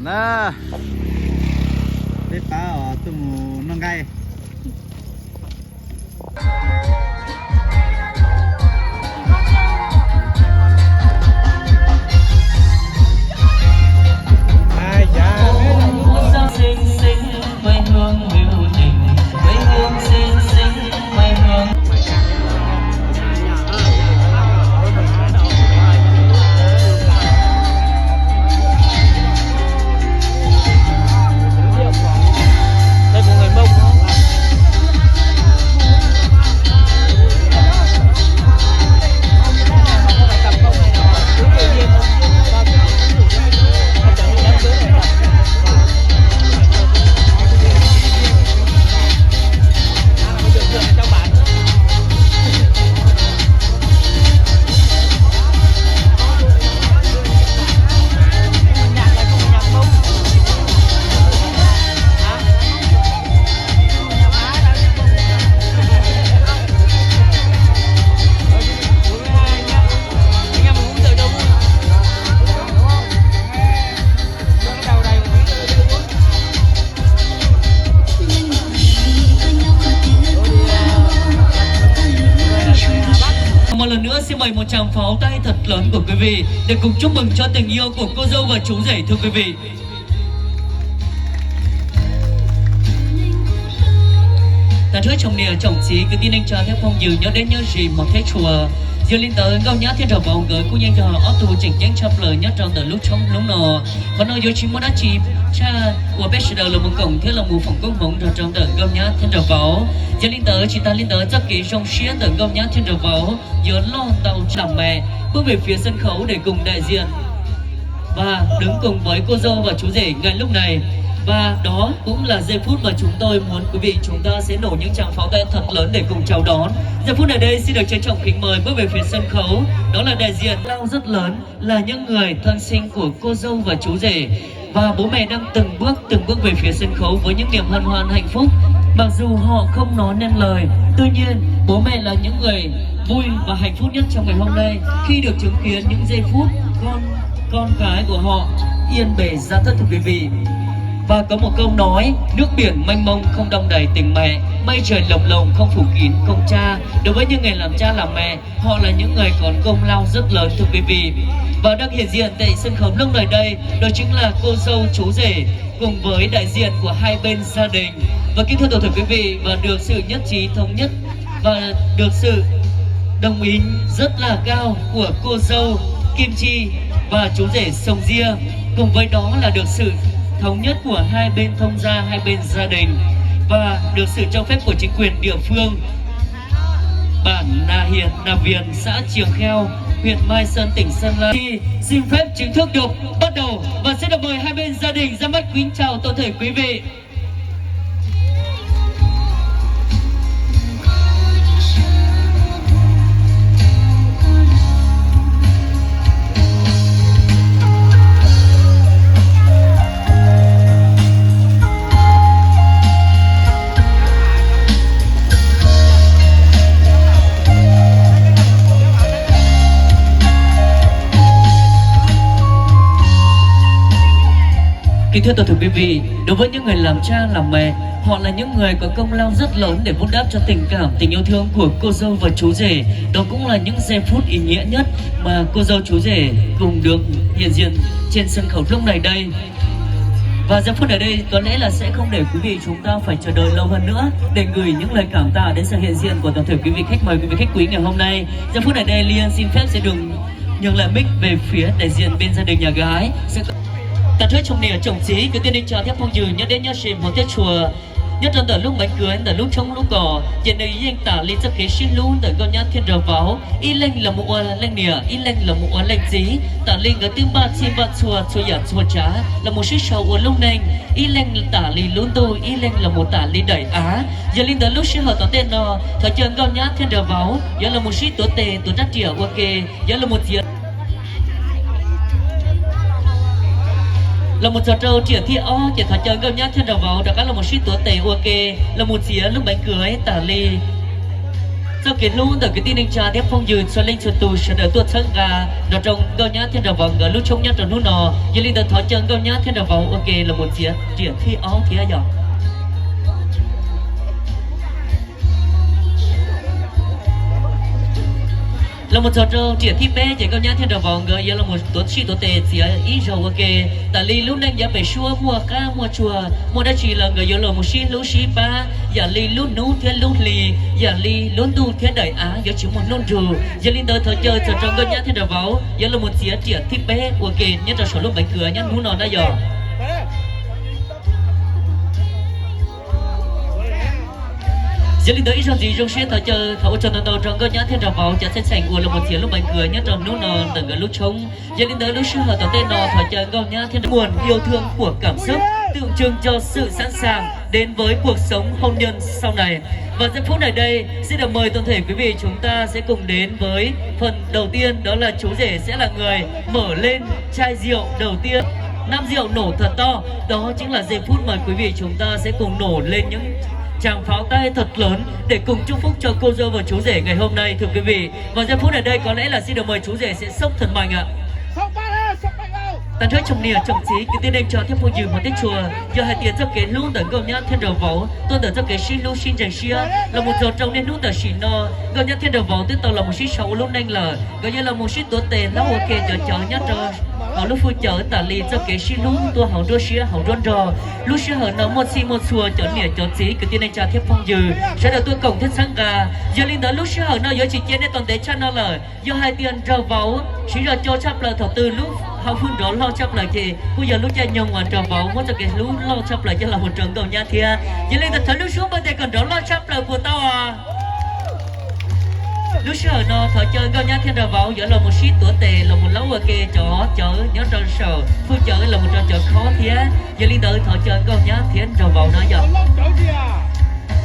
Peb pab os tuaj mus noj nqaij. Một lần nữa xin mời một tràng pháo tay thật lớn của quý vị để cùng chúc mừng cho tình yêu của cô dâu và chú rể, thưa quý vị. Tag nrho tsoom niam tsoom txiv kwv tij neej tsa thiab phooj ywg nyob deb nyob ze hmov thiab tshua, yog li ntawd Nkauj Nyab thiab Nraug Vauv nkawd kuj yeej yog ob tug tseem ceeb tshaj plaws nyob rau ntawm lub tshoob hnub no. Qhov no yuav tsis muaj dab tsi tshaj uas peb sawv daws los mus koom thiab los mus foom koob hmoov nrog rau ntawm Nkauj Nyab thiab Nraug Vauv. Yog li ntawd tsis tas li ntawd txoj kev zoo siab ntawm Nkauj Nyab thiab Nraug Vauv yuav loj ntau tshaj me. Bước về phía sân khấu để cùng đại diện và đứng cùng với cô dâu và chú rể ngay lúc này. Và đó cũng là giây phút mà chúng tôi muốn quý vị chúng ta sẽ nổ những tràng pháo tay thật lớn để cùng chào đón. Giờ phút này đây xin được trân trọng kính mời bước về phía sân khấu, đó là đại diện lao rất lớn, là những người thân sinh của cô dâu và chú rể. Và bố mẹ đang từng bước, từng bước về phía sân khấu với những niềm hân hoan hạnh phúc. Mặc dù họ không nói nên lời, tuy nhiên bố mẹ là những người vui và hạnh phúc nhất trong ngày hôm nay khi được chứng kiến những giây phút con con gái của họ yên bề ra thất thực vị. Và có một câu nói, nước biển mênh mông không đong đầy tình mẹ, mây trời lồng lộng không phủ kín công cha. Đối với những người làm cha làm mẹ, họ là những người có công lao rất lớn thưa quý vị. Và đang hiện diện tại sân khấu lúc này đây, đó chính là cô dâu chú rể cùng với đại diện của hai bên gia đình. Và kính thưa toàn thể quý vị, và được sự nhất trí thống nhất và được sự đồng ý rất là cao của cô dâu Kim Chi và chú rể Sông Diê. Cùng với đó là được sự thống nhất của hai bên thông gia, hai bên gia đình và được sự cho phép của chính quyền địa phương bản Nà Hiền, Nà Viền, xã Trường Kheo, huyện Mai Sơn, tỉnh Sơn La. Xin phép chính thức được bắt đầu và xin được mời hai bên gia đình ra mắt kính chào toàn thể quý vị. Kính thưa toàn thể quý vị, đối với những người làm cha làm mẹ, họ là những người có công lao rất lớn để vun đắp cho tình cảm, tình yêu thương của cô dâu và chú rể. Đó cũng là những giây phút ý nghĩa nhất mà cô dâu chú rể cùng được hiện diện trên sân khấu lúc này đây. Và giờ phút ở đây có lẽ là sẽ không để quý vị chúng ta phải chờ đợi lâu hơn nữa để gửi những lời cảm tạ đến sự hiện diện của toàn thể quý vị khách mời, quý vị khách quý ngày hôm nay. Giờ phút ở đây Liên xin phép sẽ được nhường lại mic về phía đại diện bên gia đình nhà gái. Sẽ Tag nrho tsoom niam tsoom txiv kwv tij neej tsa thiab phooj ywg nyob deb nyob ze hmov thiab tshua, nyob rau ntawm lub meev kws ntawm lub tshoob lub kos ces nws yeej tam li txoj kev sib hlub ntawm Nkauj Nyab thiab Nraug Vauv, ib leeg los mus ua leej niam, ib leeg los mus ua leej txiv, tam li nkawd twb npaj txhij npaj txhua txhua yam txhua tsav los mus sib sau ua lub neej, ib leeg tam li lub ntuj, ib leeg los mus tam li daim av. Yog li ntawd lub sij hawm tom ntej no thov caw Nkauj Nyab thiab Nraug Vauv yuav los mus sib tuav tes tuav rab riam ua ke, yuav los mus txiav los mus txog rau riam thib ob ces thov caw Nkauj Nyab thiab Nraug Vauv rov qab los mus sib tuav tes ua ke, los mus txiav lub meev kws tam li Txoj kev hlub ntawm kwv tij neej tsa thiab phooj ywg txhua leej txhua tus sawv daws tuaj txhawb nqa nrog rau Nkauj Nyab thiab Nraug Vauv nkawd lub tshoob nyob rau hnub no. Yog li ntawd thov caw Nkauj Nyab thiab Nraug Vauv ua ke los mus txiav riam thib ob thiab yog los mus txog rau riam thib peb ces Nkauj Nyab thiab Nraug Vauv nkawd yuav los mus tuav sij tuav tes txiav ib zaug ua ke. Tam li lub neej yav pem suab muaj qab muaj tsuag muaj dab tsi los nkawd yuav los mus sib hlub sib pab yam li lub hnub thiab lub hli, yam li lub ntuj thiab daim av yuav tsis muaj hnub nrug. Yog li ntawd thov caw txog rau Nkauj Nyab thiab Nraug Vauv yuav los mus txiav riam thib peb ua ke nyob rau saum lub npeev kws nyob hnub no na yog. Yog li ntawd ib zaug ntxiv zoo siab thov caw thov ua tsaug ntau ntau rau Nkauj Nyab thiab Nraug Vauv cov txheej txheem uas los mus txiav lub npeev kws nyob rau hnub no ntawm nkawd lub tshoob. Yog li ntawd lub sij hawm tom ntej no thov caw Nkauj Nyab thiab Nraug Vauv, nguồn yêu thương của cảm xúc, tượng trưng cho sự sẵn sàng đến với cuộc sống hôn nhân sau này. Và giây phút này đây, xin được mời toàn thể quý vị chúng ta sẽ cùng đến với phần đầu tiên, đó là chú rể sẽ là người mở lên chai rượu đầu tiên. Năm rượu nổ thật to, đó chính là giây phút mà quý vị chúng ta sẽ cùng nổ lên những tràng pháo tay thật lớn để cùng chúc phúc cho cô dâu và chú rể ngày hôm nay, thưa quý vị. Và giây phút này đây có lẽ là xin được mời chú rể sẽ sốc thật mạnh ạ. Tag nrho tsoom niam tsoom txiv kwv tij neej tsa thiab phooj ywg hmov thiab tshua, yog hais tias txoj kev hlub ntawm Nkauj Nyab thiab Nraug Vauv tuaj ntawm txoj kev sib hlub sib ntseeg siab los mus txog rau niaj hnub tam sim no, Nkauj Nyab thiab Nraug Vauv twb tau los mus sib sau ua lub neej lawm. Nkawd yuav los mus sib tuav tes hlub ua ke cov cawv nyob rau hauv lub fwj cawv tam li txoj kev sib hlub tuaj hauv nruab siab hauv nruab nrog. Lub sij hawm no muaj txhij muaj txhua cov niam cov txiv kwv tij neej tsa thiab phooj ywg sawv daws tuaj koom thiab txhawb nqa. Yog li ntawd lub sij hawm no yuav tsis cia nej tos ntev tshaj no lawm. Yog hais tias Nraug Vauv siv zog co tshaj plaws thaum twg lub hauv fwj nrov loj tshaj plaws ces kuj yog lub caij nyoog uas Nraug Vauv muab txoj kev hlub loj tshaj plaws coj los mus rau Nkauj Nyab thiab. Yog li ntawd thov lub suab npawg tes kom nrov loj tshaj plaws puas tau? Lub sij hawm no thov caw Nkauj Nyab thiab Nraug Vauv yuav los mus sib tuav tes los mus hlub ua ke cov cawv nyob rau saum fwj cawv los mus rau cov khob thiab. Yog li ntawd thov caw Nkauj Nyab thiab Nraug Vauv no yog.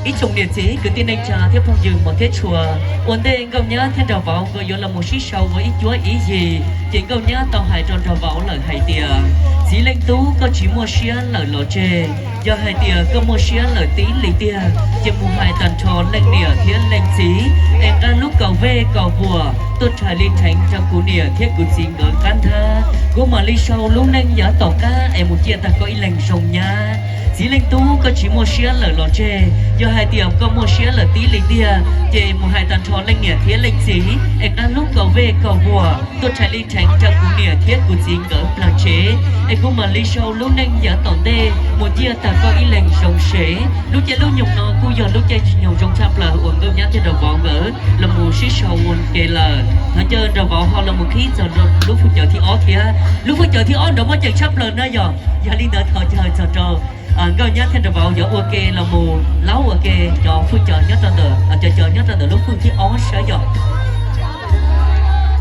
Ib tsoom niam txiv kwv tij neej tsa thiab phooj ywg hmov thiab tshua, ua ntej Nkauj Nyab thiab Nraug Vauv nkawd yuav los mus sib sau ua ib cuab ib yig, ces Nkauj Nyab tau hais rau Nraug Vauv lawm hais tias, txiv leej tub, koj tsis muaj siab lawm los tseg. Yog hais tias koj muaj siab lawm tib li tiag, ces mus hais tag nrho leej niam thiab leej txiv es nqa lub kaus vej kaus vuas tuaj rhais li rheev rau kuv niam thiab kuv txiv nkawd qab nthab. Kuv mam li sau lub neej yav tom qab es mus ciaj tag koj ib leeg zoo nyab. Txiv leej tub, koj tsis muaj siab lawm los tseg. Yog hais tias koj muaj siab lawm tib li tiag, ces mus hais tag nrho leej niam thiab leej txiv es nqa lub kaus vej kaus vuas tuaj rhais li rheev rau kuv niam thiab kuv txiv nkawd plag tsev, es kuv mam li sau lub neej yav tom ntej mus ciaj tag koj ib leeg zoo sev. Lub caij lub nyoog no kuj yog lub caij nyoog zoo tshaj plaws uas Nkauj Nyab thiab Nraug Vauv nkawd los mus sib sau ua ke lawm. Thov caw Nraug Vauv ho los mus khib txog lub fwj cawv thib ob thiab. Lub fwj cawv thib ob nrov muaj ceem tshaj plaws na yog. Yog li ntawd thov caw txog rau Nkauj Nyab thiab Nraug Vauv yuav ua ke los mus hlub ua ke cov fwj cawv nyob rau ntawm, cov cawv nyob rau ntawm lub fwj thib ob sawv yog.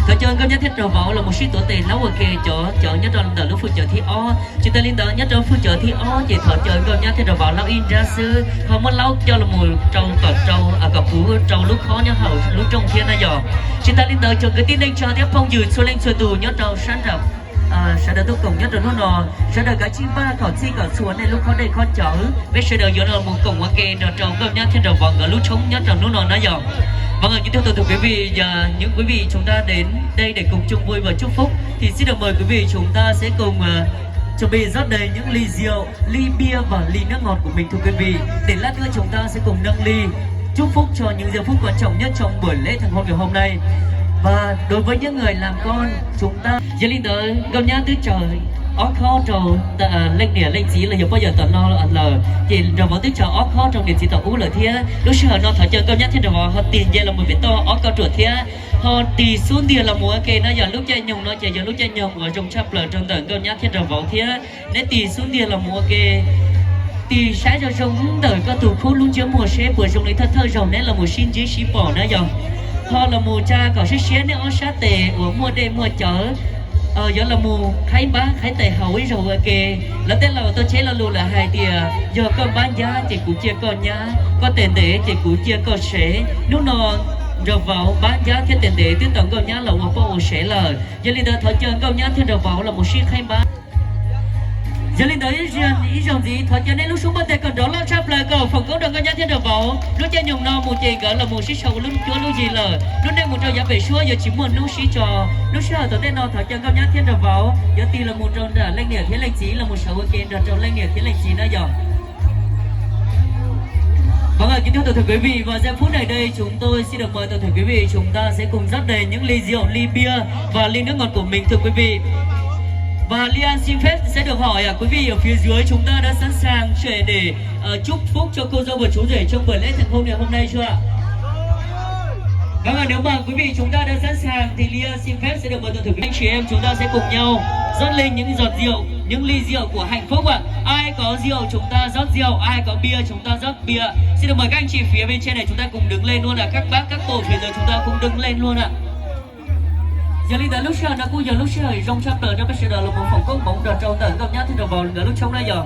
Thov caw Nkauj Nyab thiab Nraug Vauv los mus sib tuav tes hlub ua ke cov cawv nyob rau ntawm lub fwj cawv thib ob. Tsis tas li ntawd nyob rau fwj cawv thib ob ces thov caw Nkauj Nyab thiab Nraug Vauv hlub ib nrab xwb, ho muab hlub coj los mus rau kom rau kom puv rau lub khob nyob hauv lub rooj thiab na yog. Tsis tas li ntawd tsoom kwv tij neej tsa thiab phooj ywg txhua leej txhua tus nyob rau sab nram sawv daws tuaj koom nyob rau hnub no, sawv daws kav tsij npaj kom txhij kom txhua nej lub khob dej khob cawv, peb sawv daws yuav los mus koom ua ke nrog rau Nkauj Nyab thiab Nraug Vauv nkawd lub tshoob nyob rau hnub no na yog. Vâng ạ, kính thưa toàn thể quý vị, à, những quý vị chúng ta đến đây để cùng chung vui và chúc phúc thì xin được mời quý vị chúng ta sẽ cùng, à, chuẩn bị rót đầy những ly rượu, ly bia và ly nước ngọt của mình thưa quý vị. Để lát nữa chúng ta sẽ cùng nâng ly chúc phúc cho những giây phút quan trọng nhất trong buổi lễ thành hôn ngày hôm nay. Và đối với những người làm con, chúng ta Yog li ntawd Nkauj Nyab twb tsaws ob khob rau leej niam leej txiv los yog poj yawm tom no lawm, ces Nraug Vauv twb tsaws ob khob rau niam txiv tom ub lawm thiab. Lub sij hawm no thov caw Nkauj Nyab thiab Nraug Vauv ho tig nce los mus pem toj ob kauj ruam thiab ho tig xub ntiag los mus ua ke na yog. Lub caij nyoog no ces yog lub caij nyoog uas zoo tshaj plaws rau ntawm Nkauj Nyab thiab Nraug Vauv thiab. Neb tig xub ntiag los mus ua ke, tig saib zoo zoo ntawm koj tus khub lub ntsiab muag seb puas zoo li thawj thawj zaug neb los mus sib ntsib sib pom na yog. Ho los mus tsa kom siab siab neb ob sab tes uas muaj dej muaj cawv, yuav los mus qhaib npab qhaib tes haus ib zaug ua ke. Lawv tej laus tau cheb lo lus lawm hais tias yog koj npab ncab ces kuv ciaj koj nyab, koj tes ntev ces kuv ciaj koj sev. Hnub no Nraug Vauv npab ncab thiab tes ntev twb tau Nkauj Nyab los ua poj ua sev lawm. Yog li ntawd thov caw Nkauj Nyab thiab Nraug Vauv los mus sib qhaib npab. Yog li ntawd ib zaug ntxiv thov caw nej lub suab npuaj tes kom nrov loj tshaj plaws kom foom koob rau Nkauj Nyab thiab Nraug Vauv. Lub caij nyoog no mus ces nkawd los mus sib sau ua lub cuab lub yig lawm. Lub neej mus rau yav pem suab yuav tsis muaj hnub sib tso. Lub sij hawm tom ntej no thov caw Nkauj Nyab thiab Nraug Vauv yuav tig los mus rau nram leej niam thiab leej txiv los mus sawv ua ke nrog rau leej niam thiab leej txiv na yog. Vâng ạ, kính thưa toàn thể quý vị, và giờ phút này đây chúng tôi xin được mời toàn thể quý vị chúng ta sẽ cùng rót đầy những ly rượu, ly bia và ly nước ngọt của mình thưa quý vị. Và Lian xin phép sẽ được hỏi à, quý vị ở phía dưới chúng ta đã sẵn sàng sẽ để ờ, chúc phúc cho cô dâu và chú rể trong buổi lễ thành hôn ngày hôm nay chưa ạ? Vâng ạ, nếu mà quý vị chúng ta đã sẵn sàng thì Lian xin phép sẽ được mời toàn thể quý anh chị em chúng ta sẽ cùng nhau rót lên những giọt rượu, những ly rượu của hạnh phúc ạ. Ai có rượu chúng ta rót rượu, ai có bia chúng ta rót bia. Xin được mời các anh chị phía bên trên này chúng ta cùng đứng lên luôn ạ. Các bác, các cô phía dưới chúng ta cũng đứng lên luôn ạ. Yog li ntawd lub sij hawm no kuj yog lub sij hawm zoo tshaj plaws rau peb sawv daws los mus foom koob hmoov nrog rau ntawm Nkauj Nyab thiab Nraug Vauv nkawd lub tshoob na yog.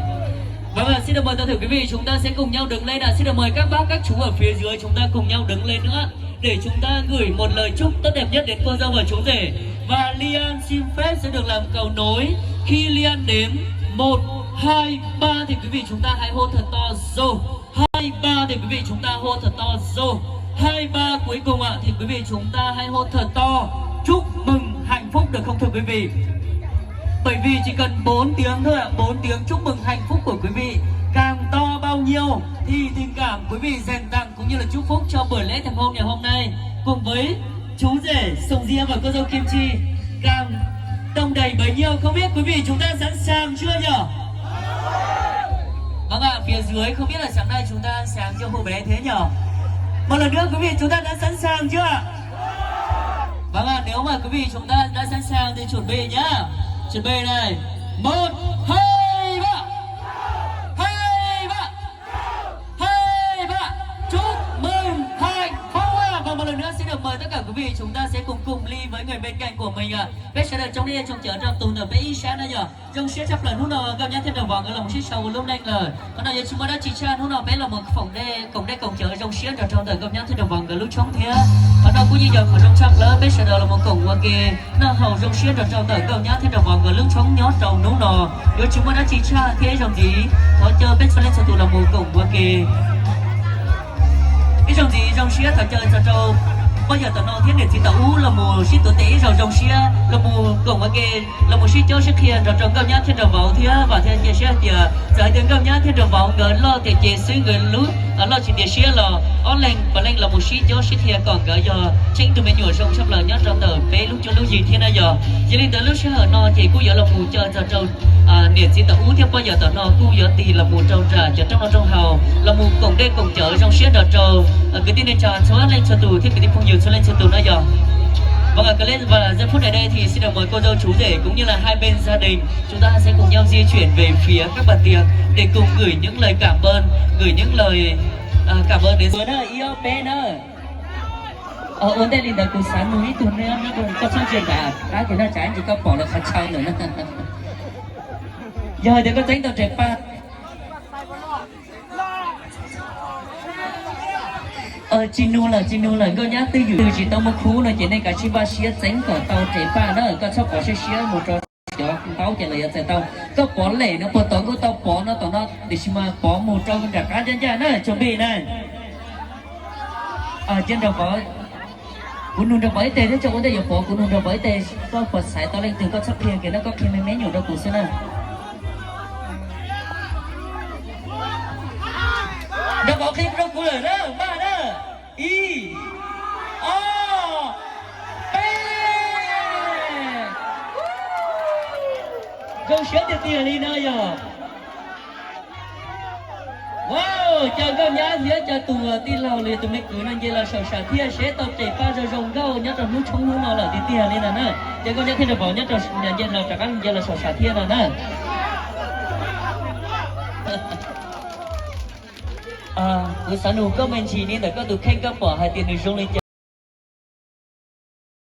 Vâng ạ, xin được mời toàn thể quý vị chúng ta sẽ cùng nhau đứng lên ạ. Xin được mời các bác, các chú ở phía dưới chúng ta cùng nhau đứng lên nữa. Để chúng ta gửi một lời chúc tốt đẹp nhất đến cô dâu và chú rể. Và Lian xin phép sẽ được làm cầu nối. Khi Lian đếm một, hai, ba thì quý vị chúng ta hãy hô thật to. Rồi, hai, ba thì quý vị chúng ta hô thật to. Rồi, hai, ba cuối cùng ạ thì quý vị chúng ta hãy hô thật to. Chúc mừng hạnh phúc được không thưa quý vị? Bởi vì chỉ cần bốn tiếng thôi ạ, bốn tiếng chúc mừng hạnh phúc của quý vị càng to bao nhiêu thì tình cảm quý vị dành tặng cũng như là chúc phúc cho buổi lễ thành hôn ngày hôm nay cùng với chú rể Sùng Diê và cô dâu Kim Chi càng đong đầy bấy nhiêu. Không biết quý vị chúng ta sẵn sàng chưa nhỉ? Vâng ạ, phía dưới không biết là sáng nay chúng ta sẵn sàng cho cô bé thế nhỉ? Một lần nữa quý vị chúng ta đã sẵn sàng chưa? Vâng ạ, nếu mà quý vị chúng ta đã sẵn sàng thì chuẩn bị nhá. Chuẩn bị này. Một, hai, ba. Hai, ba. Hai, ba. Chúc mừng hạnh phúc ạ. Và một lần nữa xin được mời tất cả quý vị chúng ta sẽ cùng cụm ly với người bên cạnh của mình ạ. Peb sawv daws tsoom dej tsoom cawv rau tus ntawm peb ib sab na yog. Zoo siab tshaj plaws hnub no Nkauj Nyab thiab Nraug Vauv nkawd los mus sib sau ua lub neej lawm. Qhov no yuav tsis muaj dab tsi tshaj, hnub no peb los mus foom dej koom dej koom cawv zoo siab nrog rau ntawm Nkauj Nyab thiab Nraug Vauv nkawd lub tshoob thiab. Qhov no kuj yeej yog qhov zoo tshaj plaws peb sawv daws los mus koom ua ke noj haus zoo siab nrog rau ntawm Nkauj Nyab thiab Nraug Vauv nkawd lub tshoob nyob rau hnub no. Yuav tsis muaj dab tsi tshaj thiab ib zaug ntxiv thov caw peb txhua leej txhua tus los mus koom ua ke. Ib zaug ntxiv zoo siab thov caw txog rau pog yawm tom no thiab niam txiv tom ub los mus sib tuav tes ib zaug zoo siab los mus koom ua ke, los mus sib cob sib qhia nrog rau Nkauj Nyab thiab Nraug Vauv thiab vam thiab cia siab hais tias txawm hais tias Nkauj Nyab thiab Nraug Vauv nkawd loj tiag ces xwb nkawd lub loj tsis tias siab los ob leeg puav leej los mus sib cob sib qhia kom nkawd yog tseeb tus me nyuam zoo tshaj plaws nyob rau ntawm peb lub cuab lub yig thiab na yog. Yog li ntawd lub sij hawm no ces kuj yuav los mus caw txog rau niam txiv tom ub thiab pog yawm tom no kuj yuav tig los mus rau nram cov rooj noj rooj haus los mus koom dej koom cawv zoo siab nrog rau kwv tij neej tsa txhua leej txhua tus thiab kwv tij phooj ywg txhua leej txhua tus na yog. Vâng ạ, và giờ phút này đây thì xin được mời cô dâu chú rể cũng như là hai bên gia đình chúng ta sẽ cùng nhau di chuyển về phía các bàn tiệc để cùng gửi những lời cảm ơn, gửi những lời à, cảm ơn đến ib ob peb na. Ua ntej li ntawd kuv xav nug ib tug no, koj txhob ntsia nram qab kuv noj tsav ntsis koj pom lawv qhov chaw ntawm no. Yog hais tias koj txeeb tau res paj. Tsis nug lawm, tsis nug lawm, Nkauj Nyab twj ywm twg tsis tau muaj khub no ces nej kav tsij npaj siab txeeb kom tau res paj na, koj txhob pov siab siab mus rau cov ntaub ces lawv yuav txais tau. Koj pov lem no puag tod kuj tau pov no tom no, tiam sis mas pov mus rau nram qab ncaj ncaj na, tsoom pij na. Cia Nraug Vauv, kuv nug Nraug Vauv ib teg thiab tso ua ntej yuav pov, kuv nug Nraug Vauv ib teg, koj puas xaiv tau leej twg koj txhob qhia kiag na, koj qhia me me nyuam rau kuv xwb na. Nraug Vauv qhia rau kuv lawm na, npaj na. Ib, ob, peb. Zoo siab tiag tiag li no yog. Wow, caw Nkauj Nyab thiab caw tus tij laug los yog tus me kwv no nce los saum sam thiaj seb tau tes paj zoo zoo nkauj nyob rau hnub tshoob hnub no lawm tiag tiag li no na. Caw Nkauj Nyab thiab Nraug Vauv nyob rau nce los rov qab nce los saum sam thiaj no na. Kuv xav nug koj me ntsis li ntawm koj tus kheej koj pom hais tias nws zoo li cas.